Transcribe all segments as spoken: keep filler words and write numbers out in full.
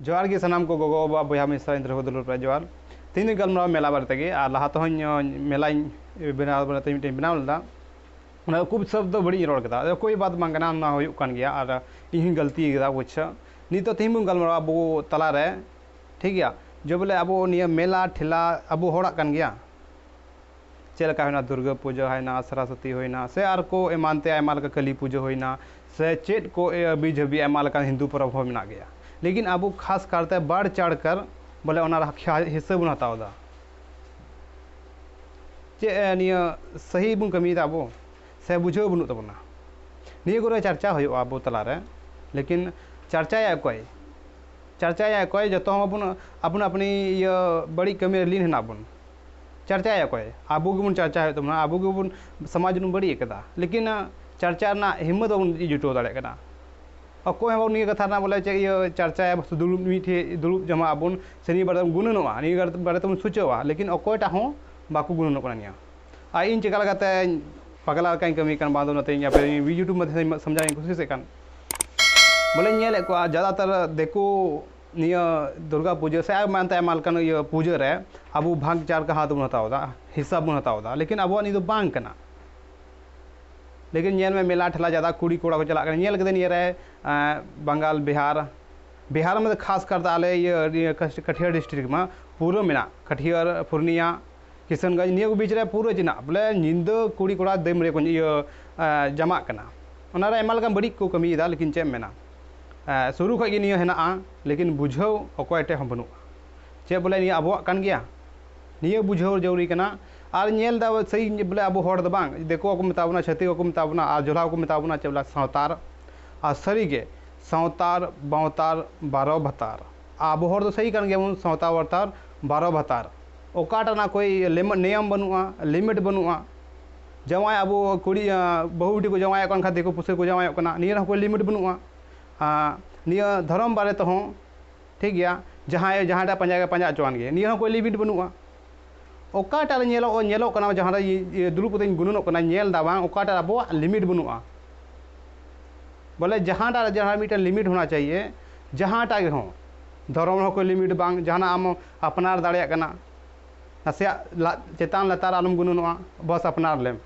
ᱡᱚᱦᱟᱨ ᱜᱮ ᱥᱟᱱᱟᱢ ᱠᱚ ᱜᱚᱜᱚ ᱵᱟᱵᱟ ᱵᱚᱭᱦᱟ ᱢᱤᱥᱨᱟ ᱤᱧ ᱛᱚᱨᱚᱯ ᱠᱷᱚᱱ ᱫᱩᱞᱟᱹᱲ ᱯᱮ ᱡᱚᱦᱟᱨ᱾ ᱛᱮᱦᱮᱧ ᱫᱚᱧ ᱜᱟᱞᱢᱟᱨᱟᱣ ᱢᱮᱞᱟ ᱵᱟᱨᱮ ᱛᱮᱜᱮ, ᱟᱨ ᱞᱟᱦᱟ ᱛᱮᱦᱚᱸᱧ ᱢᱮᱞᱟᱧ ᱵᱮᱱᱟᱣ ᱵᱟᱨᱮᱛᱮ ᱢᱤᱫᱴᱮᱱ ᱵᱮᱱᱟᱣ ᱞᱮᱫᱟ᱾ ᱚᱱᱟ ᱠᱩᱯ ᱥᱚᱵᱫᱚ ᱵᱟᱹᱲᱤᱡ ᱤᱧ ᱨᱚᱲ ᱠᱮᱫᱟ, ᱟᱫᱚ ᱠᱳᱭ ᱵᱟᱛ ᱵᱟᱝ ᱠᱟᱱᱟ, ᱚᱱᱟ ᱦᱩᱭᱩᱜ ᱠᱟᱱ ᱜᱮᱭᱟ, ᱟᱨ ᱤᱧ ᱦᱚᱸᱧ ᱜᱟᱹᱞᱛᱤ ᱠᱮᱫᱟ ᱚᱵᱚᱥᱥᱚ᱾ ᱱᱤᱛᱚᱜ ᱛᱮᱦᱮᱧ ᱵᱚᱱ ᱜᱟᱞᱢᱟᱨᱟᱣᱟ ᱟᱵᱚ ᱛᱟᱞᱟᱨᱮ, ᱴᱷᱤᱠ ᱜᱮᱭᱟ, ᱡᱮ ᱵᱚᱞᱮ ᱟᱵᱚ ᱱᱤᱭᱟᱹ ᱢᱮᱞᱟ ᱴᱷᱮᱞᱟ ᱟᱵᱚ ᱦᱚᱲᱟᱜ ᱠᱟᱱ ᱜᱮᱭᱟ, ᱪᱮᱫ ᱞᱮᱠᱟ ᱦᱩᱭᱱᱟ, ᱫᱩᱨᱜᱟᱹ ᱯᱩᱡᱟᱹ ᱦᱩᱭᱱᱟ, ᱥᱚᱨᱚᱥᱚᱛᱤ ᱦᱩᱭᱱᱟ, ᱥᱮ ᱟᱨ ᱠᱚ ᱮᱢᱟᱱ ᱛᱮ ᱟᱭᱢᱟ ᱞᱮᱠᱟ ᱠᱟᱹᱞᱤ ᱯᱩᱡᱟᱹ ᱦᱩᱭᱱᱟ, ᱥᱮ ᱪᱮᱫ ᱠᱚ ᱮ ᱟᱹᱵᱤ ᱡᱷᱟᱹᱵᱤ ᱟᱭᱢᱟ ᱞᱮᱠᱟᱱ ᱦᱤᱱᱫᱩ ᱯᱚᱨᱚᱵᱽ ᱦᱚᱸ ᱢᱮᱱᱟᱜ ᱜᱮᱭᱟ᱾ ᱞᱮᱠᱤᱱ ᱟᱵᱚ ᱠᱷᱟᱥ ᱠᱟᱨᱛᱮ ᱵᱟᱲ ᱪᱟᱲ ᱠᱟᱨ ᱵᱚᱞᱮ ᱚᱱᱟ ᱨᱮ ᱠᱷᱟ-, ᱦᱤᱥᱟᱹ ᱵᱚᱱ ᱦᱟᱛᱟᱣ ᱮᱫᱟ᱾ ᱪᱮᱫ, ᱮ, ᱱᱤᱭᱟᱹ ᱥᱟᱹᱦᱤ ᱵᱚᱱ ᱠᱟᱹᱢᱤᱭᱮᱫᱟ ᱟᱵᱚ, ᱥᱮ ᱵᱩᱡᱷᱟᱹᱣ ᱵᱟᱹᱱᱩᱜ ᱛᱟᱵᱚᱱᱟ? ᱱᱤᱭᱟᱹ ᱠᱚᱨᱮ ᱪᱟᱨᱪᱟ ᱦᱩᱭᱩᱜᱼᱟ ᱟᱵᱚ ᱛᱟᱞᱟᱨᱮ, ᱞᱮᱠᱤᱱ ᱪᱟᱨᱪᱟᱭᱟ ᱚᱠᱚᱭ? ᱪᱟᱨᱪᱟᱭᱟ ᱚᱠᱚᱭ? ᱡᱚᱛᱚ ᱦᱚᱸ ᱟᱵᱚᱱ ᱟᱯᱱᱟ ᱟᱯᱱᱤ ᱤᱭᱟᱹ ᱵᱟᱹᱲᱤᱡ ᱠᱟᱹᱢᱤ ᱨᱮ ᱞᱤᱱ ᱦᱮᱱᱟᱜ ᱵᱚᱱ᱾ ᱪᱟᱨᱪᱟᱭᱟ ᱚᱠᱚᱭ? ᱟᱵᱚ ᱜᱮᱵᱚᱱ ᱪᱟᱨᱪᱟ ᱦᱩᱭᱩᱜ ᱛᱟᱵᱚᱱᱟ, ᱟᱵᱚ ᱜᱮᱵᱚᱱ ᱥᱚᱢᱟᱡᱽ ᱵᱚᱱ ᱵᱟᱹᱲᱤᱡ ᱟᱠᱟᱫᱟ, ᱞᱮᱠᱤᱱ, ᱟ, ᱪᱟᱨᱪᱟ ᱨᱮᱱᱟᱜ ᱦᱤᱢᱢᱚᱛ ᱵᱟᱵᱚᱱ ᱡᱩᱴᱟᱹᱣ ᱫᱟᱲᱮᱭᱟᱜ ᱠᱟᱱᱟ᱾ ᱚᱠᱚᱭ ᱦᱚᱸ ᱱᱤᱭᱟᱹ ᱠᱟᱛᱷᱟ ᱨᱮᱱᱟᱜ ᱵᱚᱞᱮ ᱪᱮᱫ ᱤᱭᱟᱹ ᱪᱟᱨᱪᱟᱭᱟ, ᱥᱩᱫᱷᱩ ᱫᱩᱲᱩᱵ ᱢᱤᱫ ᱴᱷᱮᱱ ᱫᱩᱲᱩᱵ ᱡᱚᱢᱟ ᱟᱵᱚᱱ, ᱥᱮ ᱱᱤᱭᱟᱹ ᱵᱟᱨᱮ ᱛᱮᱵᱚᱱ ᱜᱩᱱᱟᱹᱱᱚᱜᱼᱟ, ᱱᱤᱭᱟᱹ ᱵᱟᱨᱮ ᱛᱮᱵᱚᱱ ᱥᱚᱪᱟᱣᱟ, ᱞᱮᱠᱤᱱ ᱚᱠᱚᱭᱴᱟᱜ ᱦᱚᱸ ᱵᱟᱠᱚ ᱜᱩᱱᱟᱹᱱᱚᱜ ᱠᱟᱱᱟ ᱱᱤᱭᱟᱹ᱾ ᱟᱨ ᱤᱧ ᱪᱮᱠᱟ ᱞᱮᱠᱟᱛᱮ ᱯᱟᱜᱽᱞᱟ ᱞᱮᱠᱟᱧ ᱠᱟᱹᱢᱤ ᱠᱟᱱ, ᱵᱟᱝ ᱫᱚ ᱱᱚᱛᱮ ᱤᱧ ᱟᱯᱮ YouTube ᱢᱟᱫᱽᱫᱷᱚᱢ ᱛᱮ ᱥᱚᱢᱡᱷᱟᱣ ᱤᱧ ᱠᱩᱥᱤᱥᱮᱫ ᱠᱟᱱ᱾ ᱵᱚᱞᱮᱧ ᱧᱮᱞᱮᱫ ᱠᱚᱣᱟ ᱡᱟᱫᱟᱛᱟᱨ ᱫᱤᱠᱩ ᱱᱤᱭᱟᱹ ᱫᱩᱨᱜᱟ ᱯᱩᱡᱟᱹ ᱥᱮ ᱟᱭᱢᱟ ᱮᱱᱛᱮ ᱟᱭᱢᱟ ᱞᱮᱠᱟᱱ ᱤᱭᱟᱹ ᱯᱩᱡᱟᱹ ᱨᱮ ᱟᱵᱚ ᱵᱷᱟᱜᱽ ᱪᱟᱨ ᱠᱟᱦᱟ ᱫᱚᱵᱚᱱ ᱦᱟᱛᱟᱣ ᱮᱫᱟ, ᱦᱤᱥᱟᱹᱵ ᱵᱚᱱ ᱦᱟᱛᱟᱣ ᱮᱫᱟ, ᱞᱮᱠᱤᱱ ᱟᱵᱚᱣᱟᱜ ᱱᱤᱭᱟᱹ ᱫᱚ ᱵᱟᱝ ᱠᱟᱱᱟ᱾ ᱞᱮᱠᱤᱱ ᱧᱮᱞ ᱢᱮ, ᱢᱮᱞᱟ ᱴᱷᱮᱞᱟ ᱡᱟᱫᱟ ᱠᱩᱲᱤ ᱠᱚᱲᱟ ᱠᱚ ᱪᱟᱞᱟᱜ ᱠᱟᱱᱟ᱾ ᱧᱮᱞ ᱠᱮᱫᱟ ᱱᱤᱭᱟᱹ ᱨᱮ, ᱮᱸ, ᱵᱟᱝᱜᱟᱞ, ᱵᱤᱦᱟᱨ, ᱵᱤᱦᱟᱨ ᱢᱟᱱᱮ ᱠᱷᱟᱥ ᱠᱟᱨᱛᱮ ᱟᱞᱮ ᱤᱭᱟᱹ, ᱤᱭᱟᱹ ᱠᱟᱹᱴ-, ᱠᱟᱴᱷᱤᱭᱟᱲ district ᱢᱟ ᱯᱩᱨᱟᱹ ᱢᱮᱱᱟᱜ, ᱠᱟᱴᱷᱤᱭᱟᱲ, ᱯᱩᱨᱱᱤᱭᱟ, ᱠᱤᱥᱟᱱᱜᱚᱸᱡᱽ, ᱱᱤᱭᱟᱹ ᱠᱚ ᱵᱤᱪ ᱨᱮ ᱯᱩᱨᱟᱹ ᱪᱮᱱᱟᱜ ᱵᱚᱞᱮ ᱧᱤᱫᱟᱹ ᱠᱩᱲᱤ ᱠᱚᱲᱟ ᱫᱟᱹᱭᱢᱟᱹᱨᱤᱭᱟᱹ ᱠᱚ ᱤᱭᱟᱹ, ᱮᱸ, ᱡᱟᱢᱟᱜ ᱠᱟᱱᱟ᱾ ᱚᱱᱟᱨᱮ ᱟᱭᱢᱟ ᱞᱮᱠᱟᱱ ᱵᱟᱹᱲᱤᱡ ᱠᱚ ᱠᱟᱹᱢᱤᱭᱮᱫᱟ, ᱞᱮᱠᱤᱱ ᱪᱮᱫ ᱮᱢ ᱢᱮᱱᱟ, ᱮᱸ, ᱥᱩᱨᱩ ᱠᱷᱚᱱ ᱜᱮ ᱱᱤᱭᱟᱹ ᱦᱮᱱᱟᱜᱼᱟ, ᱞᱮᱠᱤᱱ ᱵᱩᱡᱷᱟᱹᱣ ᱚᱠᱚᱭ ᱴᱷᱮᱱ ᱦᱚᱸ ᱵᱟᱹᱱᱩᱜᱼᱟ᱾ ᱪᱮᱫ ᱵᱚᱞᱮ ᱱᱤᱭᱟᱹ ᱟᱵᱚᱣᱟᱜ ᱠᱟᱱ ᱜᱮᱭᱟ? ᱱᱤᱭᱟᱹ ᱵᱩᱡᱷᱟᱹᱣ ᱡᱟᱹᱨᱩᱨᱤ ᱠᱟᱱᱟ᱾ ᱟᱨ ᱧᱮᱞ ᱫᱟ ᱥᱟᱹᱨᱤ ᱵᱚᱞᱮ ᱟᱵᱚ ᱦᱚᱲ ᱫᱚ ᱵᱟᱝ, ᱫᱤᱠᱩ ᱠᱚ ᱢᱮᱛᱟ ᱵᱚᱱᱟ, ᱪᱷᱟᱹᱛᱤᱠ ᱠᱚ ᱢᱮᱛᱟ ᱵᱚᱱᱟ, ᱟᱨ ᱡᱚᱞᱦᱟ ᱠᱚ ᱢᱮᱛᱟ ᱵᱚᱱᱟ ᱪᱮᱫ ᱵᱚᱞᱮ ᱥᱟᱶᱛᱟᱨ᱾ ᱟᱨ ᱥᱟᱹᱨᱤ ᱜᱮ ᱥᱟᱶᱛᱟᱨ, ᱵᱟᱶᱛᱟᱨ, ᱵᱟᱨᱚ ᱵᱷᱟᱛᱟᱨ᱾ ᱟᱵᱚ ᱦᱚᱲ ᱫᱚ ᱥᱟᱹᱨᱤ ᱠᱟᱱ ᱜᱮᱭᱟᱵᱚᱱ ᱥᱟᱶᱛᱟ ᱵᱟᱨᱛᱟᱨ, ᱵᱟᱨᱚ ᱵᱷᱟᱛᱟᱨ᱾ ᱚᱠᱟᱴᱟᱜ ᱨᱮᱱᱟᱜ ᱠᱳᱭ ᱞᱮᱢ-, ᱱᱤᱭᱚᱢ ᱵᱟᱹᱱᱩᱜᱼᱟ, limit ᱵᱟᱹᱱᱩᱜᱼᱟ᱾ ᱡᱟᱶᱟᱭ ᱟᱵᱚ ᱠᱩᱲᱤ, ᱟᱸ, ᱵᱟᱹᱦᱩ ᱵᱤᱴᱤ ᱠᱚ ᱡᱟᱶᱟᱭᱚᱜ ᱠᱟᱱ ᱠᱷᱟᱱ ᱫᱤᱠᱩ ᱯᱩᱥᱤ ᱠᱚ ᱡᱟᱶᱟᱭᱚᱜ ᱠᱟᱱᱟ, ᱱᱤᱭᱟᱹ ᱨᱮᱦᱚᱸ ᱠᱳᱭ limit ᱵᱟᱹᱱᱩᱜᱼᱟ᱾ ᱟᱸ, ᱱᱤᱭᱟᱹ ᱫᱷᱚᱨᱚᱢ ᱵᱟᱨᱮ ᱛᱮᱦᱚᱸ ᱴᱷᱤᱠ ᱜᱮᱭᱟ, ᱡᱟᱦᱟᱸᱭ ᱡᱟᱦᱟᱸᱭᱴᱟᱜ ᱯᱟᱸᱡᱟ ᱜᱮ ᱯᱟᱸᱡᱟ ᱦᱚᱪᱚᱣᱟᱱ ᱜᱮ, ᱱᱤᱭᱟᱹ ᱦᱚᱸ ᱠᱳᱭ limit ᱵᱟᱹᱱᱩᱜᱼᱟ᱾ ᱚᱠᱟᱴᱟᱜ ᱨᱮ ᱧᱮᱞᱚᱜ, ᱧᱮᱞᱚᱜ ᱠᱟᱱᱟ, ᱡᱟᱦᱟᱸ ᱨᱮ ᱤᱭᱟᱹ ᱫᱩᱲᱩᱵ ᱠᱟᱛᱮᱧ ᱜᱩᱱᱟᱹᱱᱚᱜ ᱠᱟᱱᱟ, ᱧᱮᱞ ᱫᱟ ᱵᱟᱝ, ᱚᱠᱟᱴᱟᱜ ᱨᱮ ᱟᱵᱚᱣᱟᱜ limit ᱵᱟᱹᱱᱩᱜᱼᱟ᱾ ᱵᱚᱞᱮ ᱡᱟᱦᱟᱸᱴᱟᱜ ᱨᱮ ᱡᱟᱦᱟᱸ ᱢᱤᱫᱴᱮᱱ limit ᱦᱳᱱᱟ ᱪᱟᱦᱤᱭᱮ, ᱡᱟᱦᱟᱸᱴᱟᱜ ᱜᱮ ᱦᱚᱸ, ᱫᱷᱚᱨᱚᱢ ᱦᱚᱸ ᱠᱳᱭ ᱞᱤᱢᱤᱴ ᱵᱟᱝ, ᱡᱟᱦᱟᱱᱟᱜ ᱟᱢ ᱟᱯᱱᱟᱨ ᱫᱟᱲᱮᱭᱟᱜ ᱠᱟᱱᱟ, ᱱᱟᱥᱮᱭᱟᱜ ᱞᱟ-, ᱪᱮᱛᱟᱱ ᱞᱟᱛᱟᱨ ᱟᱞᱚᱢ ᱜᱩᱱᱟᱹᱱᱚᱜᱼᱟ, ᱵᱚᱥ ᱟᱯᱱᱟᱨ ᱞᱮᱢ᱾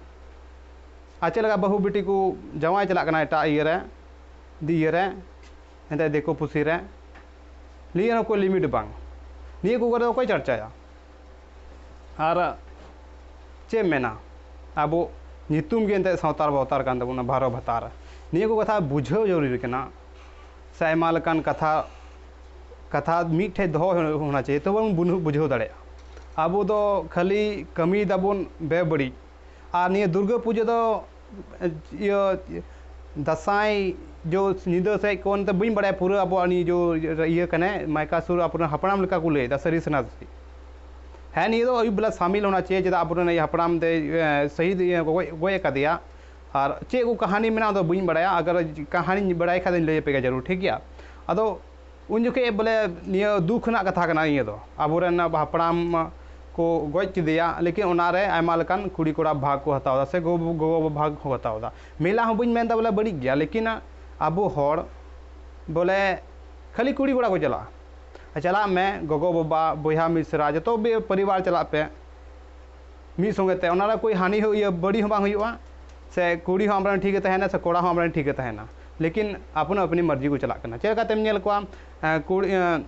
ᱟᱨ ᱪᱮᱫ ᱞᱮᱠᱟ ᱵᱟᱹᱦᱩ ᱵᱤᱴᱤ ᱠᱚ ᱡᱟᱶᱟᱭ ᱪᱟᱞᱟᱜ ᱠᱟᱱᱟ ᱮᱴᱟᱜ ᱤᱭᱟᱹ ᱨᱮ, ᱤᱭᱟᱹ ᱨᱮ, ᱮᱱᱛᱮ ᱫᱤᱠᱩ ᱯᱩᱥᱤ ᱨᱮ, ᱱᱤᱭᱟᱹ ᱦᱚᱸ ᱠᱳᱭ ᱞᱤᱢᱤᱴ ᱵᱟᱝ, ᱱᱤᱭᱟᱹ ᱠᱚ ᱠᱚᱨᱮ ᱫᱚ ᱚᱠᱚᱭ ᱪᱟᱨᱪᱟᱭᱟ? ᱟᱨ ᱪᱮᱫ ᱮᱢ ᱢᱮᱱᱟ, ᱟᱵᱚ ᱧᱩᱛᱩᱢ ᱜᱮ ᱮᱱᱛᱮᱫ ᱥᱟᱶᱛᱟᱨ ᱵᱟᱣᱛᱟᱨ ᱠᱟᱱ ᱛᱟᱵᱚᱱᱟ, ᱵᱷᱟᱨᱚ ᱵᱷᱟᱛᱟᱨ᱾ ᱱᱤᱭᱟᱹ ᱠᱚ ᱠᱟᱛᱷᱟ ᱵᱩᱡᱷᱟᱹᱣ ᱡᱟᱹᱨᱩᱨᱤ ᱠᱟᱱᱟ, ᱥᱮ ᱟᱭᱢᱟ ᱞᱮᱠᱟᱱ ᱠᱟᱛᱷᱟ, ᱠᱟᱛᱷᱟ ᱢᱤᱫ ᱴᱷᱮᱡ ᱫᱚᱦᱚ ᱦᱚᱱᱟ ᱪᱟᱦᱤᱭᱮ, ᱛᱚᱵᱮ ᱵᱚᱱ ᱵᱩᱱ-, ᱵᱩᱡᱷᱟᱹᱣ ᱫᱟᱲᱮᱭᱟᱜᱼᱟ᱾ ᱟᱵᱚ ᱫᱚ ᱠᱷᱟᱹᱞᱤ ᱠᱟᱹᱢᱤᱭ ᱫᱟᱵᱚᱱ ᱵᱮᱵᱟᱹᱲᱤᱡ, ᱟᱨ ᱱᱤᱭᱟᱹ ᱫᱩᱨᱜᱟᱹ ᱯᱩᱡᱟᱹ ᱫᱚ, ᱤᱭᱟᱹ, ᱫᱟᱸᱥᱟᱭ ᱡᱚ ᱧᱤᱫᱟᱹ ᱥᱮᱫ ᱠᱚ, ᱚᱱᱛᱮ ᱵᱟᱹᱧ ᱵᱟᱲᱟᱭᱟ ᱯᱩᱨᱟᱹ ᱟᱵᱚᱣᱟᱜ ᱱᱤᱭᱟᱹ ᱡᱚ ᱤᱭᱟᱹ ᱠᱟᱱᱟ, ᱢᱟᱭᱠᱟᱥᱩᱨ ᱟᱵᱚᱨᱮᱱ ᱦᱟᱯᱲᱟᱢ ᱞᱮᱠᱟ ᱠᱚ ᱞᱟᱹᱭᱮᱫᱟ, ᱥᱟᱹᱨᱤ ᱥᱮ ᱱᱟᱥᱮ᱾ ᱦᱮᱸ, ᱱᱤᱭᱟᱹ ᱫᱚ ᱟᱹᱭᱩᱵ ᱵᱮᱞᱟ ᱥᱟᱢᱤᱞ ᱦᱚᱱᱟ ᱪᱟᱦᱤᱭᱮ, ᱪᱮᱫᱟᱜ ᱟᱵᱚᱨᱮᱱ ᱤᱭᱟᱹ ᱦᱟᱯᱲᱟᱢ ᱫᱮ, ᱮ, ᱥᱟᱹᱦᱤᱫ, ᱤᱭᱟᱹ, ᱜᱚᱡ, ᱜᱚᱡ ᱟᱠᱟᱫᱮᱭᱟ᱾ ᱟᱨ ᱪᱮᱫ ᱠᱚ ᱠᱟᱹᱦᱱᱤ ᱢᱮᱱᱟᱜᱼᱟ, ᱚᱱᱟ ᱫᱚ ᱵᱟᱹᱧ ᱵᱟᱲᱟᱭᱟ᱾ ᱟᱜᱟᱨ ᱠᱟᱹᱦᱱᱤᱧ ᱵᱟᱲᱟᱭ ᱠᱷᱟᱡ ᱫᱚᱧ ᱞᱟᱹᱭ ᱟᱯᱮ ᱜᱮᱭᱟ ᱡᱟᱹᱨᱩᱲ, ᱴᱷᱤᱠ ᱜᱮᱭᱟ? ᱟᱫᱚ ᱩᱱ ᱡᱚᱠᱷᱮᱡ ᱵᱚᱞᱮ ᱱᱤᱭᱟᱹ ᱫᱩᱠ ᱨᱮᱱᱟᱜ ᱠᱟᱛᱷᱟ ᱠᱟᱱᱟ, ᱱᱤᱭᱟᱹ ᱫᱚ ᱟᱵᱚᱨᱮᱱ ᱦᱟᱯᱲᱟᱢ ᱠᱚ ᱜᱚᱡ ᱠᱮᱫᱮᱭᱟ, ᱞᱮᱠᱤᱱ ᱚᱱᱟᱨᱮ ᱟᱭᱢᱟ ᱞᱮᱠᱟᱱ ᱠᱩᱲᱤ ᱠᱚᱲᱟ ᱵᱷᱟᱜᱽ ᱠᱚ ᱦᱟᱛᱟᱣ ᱮᱫᱟ, ᱥᱮ ᱜᱚ-, ᱜᱚᱜᱚ ᱵᱟᱵᱟ ᱵᱷᱟᱜᱽ ᱦᱚᱸ ᱦᱟᱛᱟᱣ ᱮᱫᱟ᱾ ᱢᱮᱞᱟ ᱦᱚᱸ ᱵᱟᱹᱧ ᱢᱮᱱᱫᱟ ᱵᱚᱞᱮ ᱵᱟᱹᱲᱤᱡ ᱜᱮᱭᱟ, ᱞᱮᱠᱤᱱ ᱟᱵᱚ ᱦᱚᱲ ᱵᱚᱞᱮ ᱠᱷᱟᱹᱞᱤ ᱠᱩᱲᱤ ᱠᱚᱲᱟ ᱠᱚ ᱪᱟᱞᱟᱜᱼᱟ᱾ ᱪᱟᱞᱟᱜ ᱢᱮ, ᱜᱚᱜᱚ ᱵᱟᱵᱟ, ᱵᱚᱭᱦᱟ ᱢᱤᱥᱨᱟ, ᱡᱚᱛᱚ ᱵᱮ-, ᱯᱚᱨᱤᱵᱟᱨ ᱪᱟᱞᱟᱜ ᱯᱮ ᱢᱤᱫ ᱥᱚᱸᱜᱮ ᱛᱮ᱾ ᱚᱱᱟ ᱨᱮ ᱠᱳᱭ ᱦᱟᱹᱱᱤ ᱦᱚᱸ ᱤᱭᱟᱹ ᱵᱟᱹᱲᱤᱡ ᱦᱚᱸ ᱵᱟᱝ ᱦᱩᱭᱩᱜᱼᱟ, ᱥᱮ ᱠᱩᱲᱤ ᱦᱚᱸ ᱟᱢᱨᱮᱱ ᱴᱷᱤᱠ ᱜᱮ ᱛᱟᱦᱮᱱᱟ, ᱥᱮ ᱠᱚᱲᱟ ᱦᱚᱸ ᱟᱢᱨᱮᱱ ᱴᱷᱤᱠ ᱜᱮ ᱛᱟᱦᱮᱱᱟ᱾ ᱞᱮᱠᱤᱱ ᱟᱯᱱᱟ ᱟᱯᱱᱤ ᱢᱟᱨᱡᱤ ᱠᱚ ᱪᱟᱞᱟᱜ ᱠᱟᱱᱟ᱾ ᱪᱮᱫ ᱞᱮᱠᱟᱛᱮᱢ ᱧᱮᱞ ᱠᱚᱣᱟ, ᱮᱸ, ᱠᱩᱲᱤ, ᱮᱸ,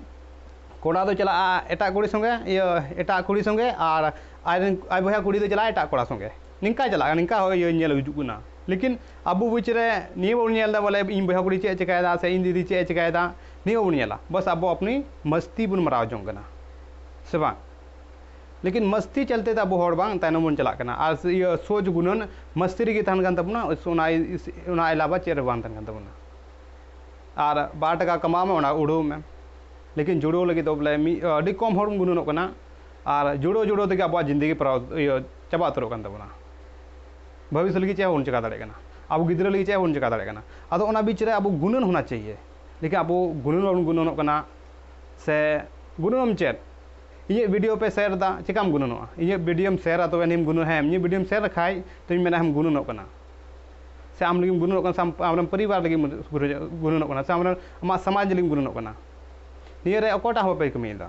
ᱠᱚᱲᱟ ᱫᱚ ᱪᱟᱞᱟᱜᱼᱟ ᱮᱴᱟᱜ ᱠᱩᱲᱤ ᱥᱚᱸᱜᱮ, ᱤᱭᱟᱹ, ᱮᱴᱟᱜ ᱠᱩᱲᱤ ᱥᱚᱸᱜᱮ, ᱟᱨ ᱟᱡᱨᱮᱱ, ᱟᱡ ᱵᱚᱭᱦᱟ ᱠᱩᱲᱤ ᱫᱚ ᱪᱟᱞᱟᱜᱼᱟ ᱮᱴᱟᱜ ᱠᱚᱲᱟ ᱥᱚᱸᱜᱮ᱾ ᱱᱤᱝᱠᱟ ᱪᱟᱞᱟᱜᱼᱟ, ᱱᱤᱝᱠᱟ ᱦᱚᱸ ᱤᱭᱟᱹ ᱧᱮᱞ ᱦᱤᱡᱩᱜ ᱠᱟᱱᱟ᱾ ᱞᱮᱠᱤᱱ ᱟᱵᱚ ᱵᱤᱪ ᱨᱮ ᱱᱤᱭᱟᱹ ᱵᱟᱵᱚᱱ ᱧᱮᱞ ᱮᱫᱟ ᱵᱚᱞᱮ ᱤᱧ ᱵᱚᱭᱦᱟ ᱠᱩᱲᱤ ᱪᱮᱫ ᱮ ᱪᱮᱠᱟᱭᱮᱫᱟ ᱥᱮ ᱤᱧ ᱫᱤᱫᱤ ᱪᱮᱫ ᱮ ᱪᱮᱠᱟᱭᱮᱫᱟ, ᱱᱤᱭᱟᱹ ᱵᱟᱵᱚᱱ ᱧᱮᱞᱟ᱾ ᱵᱟᱥ ᱟᱵᱚ ᱟᱯᱱᱤ ᱢᱟᱥᱛᱤ ᱵᱚᱱ ᱢᱟᱨᱟᱣ ᱡᱚᱝ ᱠᱟᱱᱟ, ᱥᱮ ᱵᱟᱝ? ᱞᱮᱠᱤᱱ ᱢᱟᱥᱛᱤ ᱪᱟᱞᱛᱮ ᱛᱮ ᱟᱵᱚ ᱦᱚᱲ ᱵᱟᱝ ᱛᱟᱭᱱᱚᱢ ᱵᱚᱱ ᱪᱟᱞᱟᱜ ᱠᱟᱱᱟ᱾ ᱟᱨ ᱤᱭᱟᱹ ᱥᱳᱪ ᱜᱩᱱᱟᱹᱱ ᱢᱟᱥᱛᱤ ᱨᱮᱜᱮ ᱛᱟᱦᱮᱱ ᱠᱟᱱ ᱛᱟᱵᱚᱱᱟ, ᱚᱱᱟ, ᱚᱱᱟ ᱮᱞᱟᱣᱟ ᱪᱮᱫ ᱨᱮ ᱵᱟᱝ ᱛᱟᱦᱮᱱ ᱠᱟᱱ ᱛᱟᱵᱚᱱᱟ᱾ ᱟᱨ ᱵᱟᱨ ᱴᱟᱠᱟ ᱠᱟᱢᱟᱣ ᱢᱮ, ᱚᱱᱟ ᱩᱰᱟᱹᱣ ᱢᱮ, ᱞᱮᱠᱤᱱ ᱡᱩᱲᱟᱹᱣ ᱞᱟᱹᱜᱤᱫ ᱫᱚ ᱵᱚᱞᱮ ᱢᱤᱫ, ᱟᱹᱰᱤ ᱠᱚᱢ ᱦᱚᱲ ᱵᱚᱱ ᱜᱩᱱᱟᱹᱱᱚᱜ ᱠᱟᱱᱟ᱾ ᱟᱨ ᱡᱩᱲᱟᱹᱣ ᱡᱩᱲᱟᱹᱣ ᱛᱮᱜᱮ ᱟᱵᱚᱣᱟᱜ ᱡᱤᱱᱫᱮᱜᱤ ᱯᱟᱨᱟᱣ, ᱤᱭᱟᱹ, ᱪᱟᱵᱟ ᱩᱛᱟᱹᱨᱚᱜ ᱠᱟᱱ ᱛᱟᱵᱚᱱᱟ᱾ ᱵᱷᱚᱵᱤᱥᱥᱚᱛ ᱞᱟᱹᱜᱤᱫ ᱪᱮᱫ ᱦᱚᱸ ᱵᱟᱵᱚᱱ ᱪᱮᱠᱟ ᱫᱟᱲᱮᱭᱟᱜ ᱠᱟᱱᱟ, ᱟᱵᱚ ᱜᱤᱫᱽᱨᱟᱹ ᱞᱟᱹᱜᱤᱫ ᱪᱮᱫ ᱦᱚᱸ ᱵᱟᱵᱚᱱ ᱪᱮᱠᱟ ᱫᱟᱲᱮᱭᱟᱜ ᱠᱟᱱᱟ᱾ ᱟᱫᱚ ᱚᱱᱟ ᱵᱤᱪ ᱨᱮ ᱟᱵᱚ ᱜᱩᱱᱟᱹᱱ ᱦᱚᱱᱟ ᱪᱟᱦᱤᱭᱮ, ᱞᱮᱠᱤᱱ ᱟᱵᱚ ᱜᱩᱱᱟᱹᱱ ᱵᱟᱵᱚᱱ ᱜᱩᱱᱟᱹᱱᱚᱜ ᱠᱟᱱᱟ᱾ ᱥᱮ ᱜᱩᱱᱟᱹᱱᱚᱢ ᱪᱮᱫ? ᱤᱧᱟᱹᱜ ᱵᱷᱤᱰᱤᱭᱳ ᱯᱮ ᱥᱮᱭᱟᱨ ᱮᱫᱟ, ᱪᱮᱠᱟᱢ ᱜᱩᱱᱟᱹᱱᱚᱜᱼᱟ? ᱤᱧᱟᱹᱜ ᱵᱷᱤᱰᱤᱭᱳᱢ ᱥᱮᱭᱟᱨᱟ, ᱛᱚᱵᱮ ᱟᱹᱱᱤᱡ ᱮᱢ ᱜᱩᱱᱟᱹᱱ, ᱦᱮᱸ, ᱤᱧᱟᱹᱜ ᱵᱷᱤᱰᱤᱭᱳᱢ ᱥᱮᱭᱟᱨ ᱞᱮᱠᱷᱟᱡ ᱛᱚᱧ ᱢᱮᱱᱟ ᱦᱮᱸ ᱜᱩᱱᱟᱹᱱᱚᱜ ᱠᱟᱱᱟ᱾ ᱥᱮ ᱟᱢ ᱞᱟᱹᱜᱤᱫ ᱜᱩᱱᱟᱹᱱᱚᱜ ᱠᱟᱱᱟ, ᱥᱮ ᱟᱢ, ᱟᱢᱨᱮᱱ ᱯᱚᱨᱤᱵᱟᱨ ᱞᱟᱹᱜᱤᱫ ᱜᱩᱱᱟᱹᱱᱚᱜ ᱠᱟᱱᱟ, ᱥᱮ ᱟᱢᱨᱮᱱ, ᱟᱢᱟᱜ ᱥᱚᱢᱟᱡᱽ ᱞᱟᱹᱜᱤᱫ ᱜᱩᱱᱟᱹᱱᱚᱜ ᱠᱟᱱᱟ᱾ ᱱᱤᱭᱟᱹ ᱨᱮ ᱚᱠᱚᱭᱴᱟᱜ ᱦᱚᱸ ᱵᱟᱯᱮ ᱠᱟᱹᱢᱤᱭᱮᱫᱟ᱾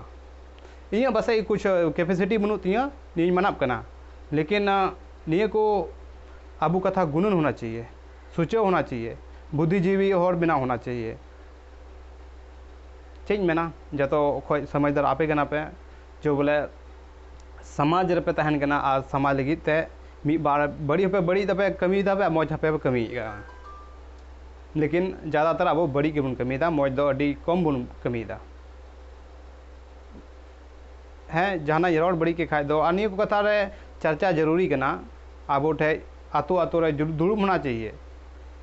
ᱤᱧᱟᱹᱜ ᱯᱟᱥᱮᱡ ᱠᱩᱪ capacity ᱵᱟᱹᱱᱩᱜ ᱛᱤᱧᱟᱹ, ᱱᱤᱭᱟᱹᱧ ᱢᱟᱱᱟᱜ ᱠᱟᱱᱟ, ᱞᱮᱠᱤᱱ ᱱᱤᱭᱟᱹ ᱠᱚ ᱟᱵᱚ ᱠᱟᱛᱷᱟ ᱜᱩᱱᱟᱹᱱ ᱦᱳᱱᱟ ᱪᱟᱦᱤᱭᱮ, ᱥᱩᱪᱟᱹᱣ ᱦᱳᱱᱟ ᱪᱟᱦᱤᱭᱮ, ᱵᱩᱫᱽᱫᱷᱤᱡᱤᱵᱤ ᱦᱚᱲ ᱵᱮᱱᱟᱣ ᱦᱳᱱᱟ ᱪᱟᱦᱤᱭᱮ᱾ ᱪᱮᱫ ᱤᱧ ᱢᱮᱱᱟ, ᱡᱚᱛᱚ ᱠᱷᱚᱡ ᱥᱚᱢᱟᱡᱽᱫᱟᱨ ᱟᱯᱮ ᱠᱟᱱᱟ ᱯᱮ, ᱡᱮ ᱵᱚᱞᱮ ᱥᱚᱢᱟᱡᱽ ᱨᱮᱯᱮ ᱛᱟᱦᱮᱱ ᱠᱟᱱᱟ ᱟᱨ ᱥᱚᱢᱟᱡᱽ ᱞᱟᱹᱜᱤᱫ ᱛᱮ ᱢᱤᱫ ᱵᱟᱨ ᱵᱟᱹᱲᱤᱡ ᱦᱚᱸᱯᱮ ᱵᱟᱹᱲᱤᱡ ᱫᱟᱯᱮ, ᱠᱟᱹᱢᱤᱭ ᱫᱟᱯᱮ, ᱢᱚᱡᱽ ᱦᱚᱸᱯᱮ ᱠᱟᱹᱢᱤᱭᱮᱫ ᱠᱟᱱᱟ᱾ ᱞᱮᱠᱤᱱ ᱡᱟᱫᱟᱛᱟᱨ ᱟᱵᱚ ᱵᱟᱹᱲᱤᱡ ᱜᱮᱵᱚᱱ ᱠᱟᱹᱢᱤᱭᱮᱫᱟ, ᱢᱚᱡᱽ ᱫᱚ ᱟᱹᱰᱤ ᱠᱚᱢ ᱵᱚᱱ ᱠᱟᱹᱢᱤᱭᱮᱫᱟ᱾ ᱦᱮᱸ, ᱡᱟᱦᱟᱱᱟᱜ ᱨᱚᱲ ᱵᱟᱹᱲᱤᱡ ᱠᱮ ᱠᱷᱟᱡ ᱫᱚ, ᱟᱨ ᱱᱤᱭᱟᱹ ᱠᱚ ᱠᱟᱛᱷᱟ ᱨᱮ ᱪᱟᱨᱪᱟ ᱡᱟᱹᱨᱩᱨᱤ ᱠᱟᱱᱟ᱾ ᱟᱵᱚ ᱴᱷᱮᱡ ᱟᱛᱳ ᱟᱛᱳ ᱨᱮ ᱡᱩ-, ᱫᱩᱲᱩᱵ ᱦᱳᱱᱟ ᱪᱟᱦᱤᱭᱮ,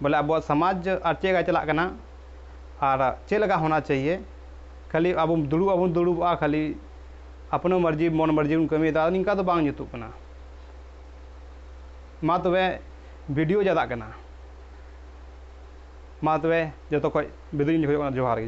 ᱵᱚᱞᱮ ᱟᱵᱚᱣᱟᱜ ᱥᱚᱢᱟᱡᱽ ᱟᱨ ᱪᱮᱫ ᱞᱮᱠᱟ ᱪᱟᱞᱟᱜ ᱠᱟᱱᱟ ᱟᱨ ᱪᱮᱫ ᱞᱮᱠᱟ ᱦᱳᱱᱟ ᱪᱟᱦᱤᱭᱮ᱾ ᱠᱷᱟᱹᱞᱤ ᱟᱵᱚ ᱫᱩᱲᱩᱵ ᱟᱵᱚᱱ ᱫᱩᱲᱩᱵᱚᱜᱼᱟ, ᱠᱷᱟᱹᱞᱤ ᱟᱯᱱᱟᱨ ᱢᱟᱨᱡᱤ, ᱢᱚᱱ ᱢᱟᱨᱡᱤ ᱵᱚᱱ ᱠᱟᱹᱢᱤᱭᱮᱫᱟ, ᱱᱤᱝᱠᱟ ᱫᱚ ᱵᱟᱝ ᱡᱩᱛᱩᱜ ᱠᱟᱱᱟ᱾ ᱢᱟ ᱛᱚᱵᱮ, video ᱡᱟᱫᱟᱜ ᱠᱟᱱᱟ᱾ ᱢᱟ ᱛᱚᱵᱮ, ᱡᱚᱛᱚ ᱠᱷᱚᱡ ᱵᱤᱫᱟᱹᱭ ᱤᱧ ᱠᱷᱚᱡᱚᱜ ᱠᱟᱱᱟ᱾ ᱡᱚᱦᱟᱨ ᱜᱮ᱾